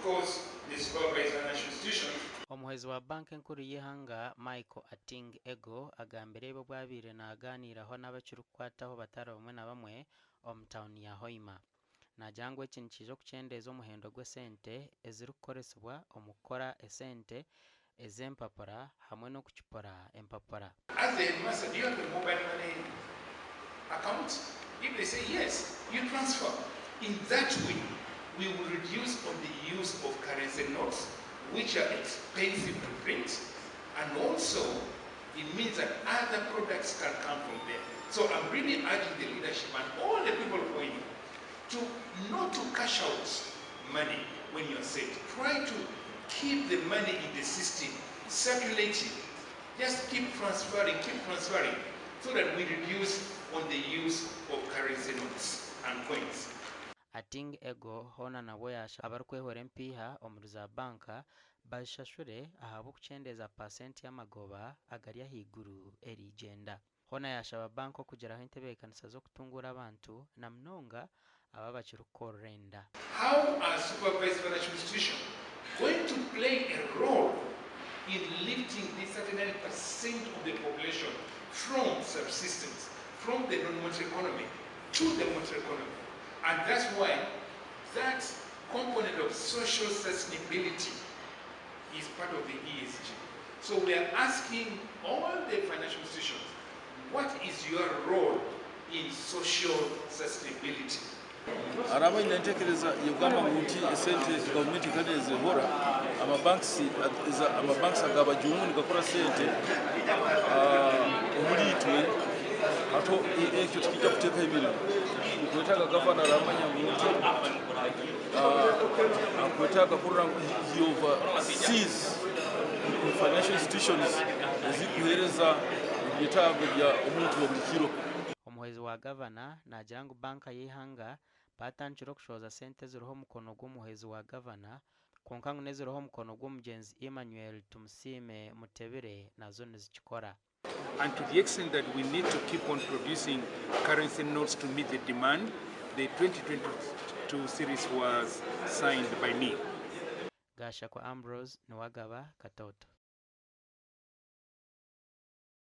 course, the supervised financial institutions. Omuhwezi wa Banka Enkuru y'eihanga, Michael Atingi Ego agambire ebi obu abaire nagaaniiraho n'abakirikukwataho batari bamwe na bamwe omu tauni ya Hoima. Naagira ngu eki nikiija okukyendeeza omuhendo gw'esente ezirikukoresibwa omu kukora esente ez'empapura hamwe n'okukipura empapura. Ask the headmaster, do you have a mobile money account? If they say yes, you transfer. In that way, we will reduce on the use of currency notes, which are expensive to print, and also it means that other products can come from there. So I'm really urging the leadership and all the people of Hoima to not to cash out money when you're set. Try to keep the money in the system, circulating. Just keep transferring, so that we reduce on the use of currency notes and coins. Atingi Ego hoona nabwo yashaba abarikwehora empiiha omuri za banka bazishashure ahabw'okukyendeeza paasenti y'amagoba agari ahaiguru erigyenda. Hoona yashaba banka okugiraho entebeekanisa z'okutunguura abantu na munonga aba abakirikukorera enda. How are supervised financial institutions going to play a role in lifting this 39% of the population from subsistence, from the non-monetary economy to the monetary economy? And that's why that component of social sustainability is part of the ESG. So we are asking all the financial institutions, what is your role in social sustainability? Araba ine entekereza yokugamba ngu nti esente gavumenti kandi ezihora amabanks agabajungu nigakora sente omuri itwe ato ekyo tikijja kuteekaho emirimo. Tukwetaaga gavana aramanya ngu nti akwetaaga kurora ngu he oversees financial institutions ezikuheereza ebyetaago bya omuntu wa buli kiro. Omuhwezi wa gavana naagira ngu banka y'eihanga batandikire okushohoza sente eziriho omukono gw'omuhwezi wa gavana, kwonka ngu n'eziriho omukono gw'omugyenzi Emmanuel Tumusiime Mutebire nazo nizikikora. And to the extent that we need to keep on producing currency notes to meet the demand, the 2022 series was signed by me. Gashakwa Ambrose, Niwagaba, Katoto.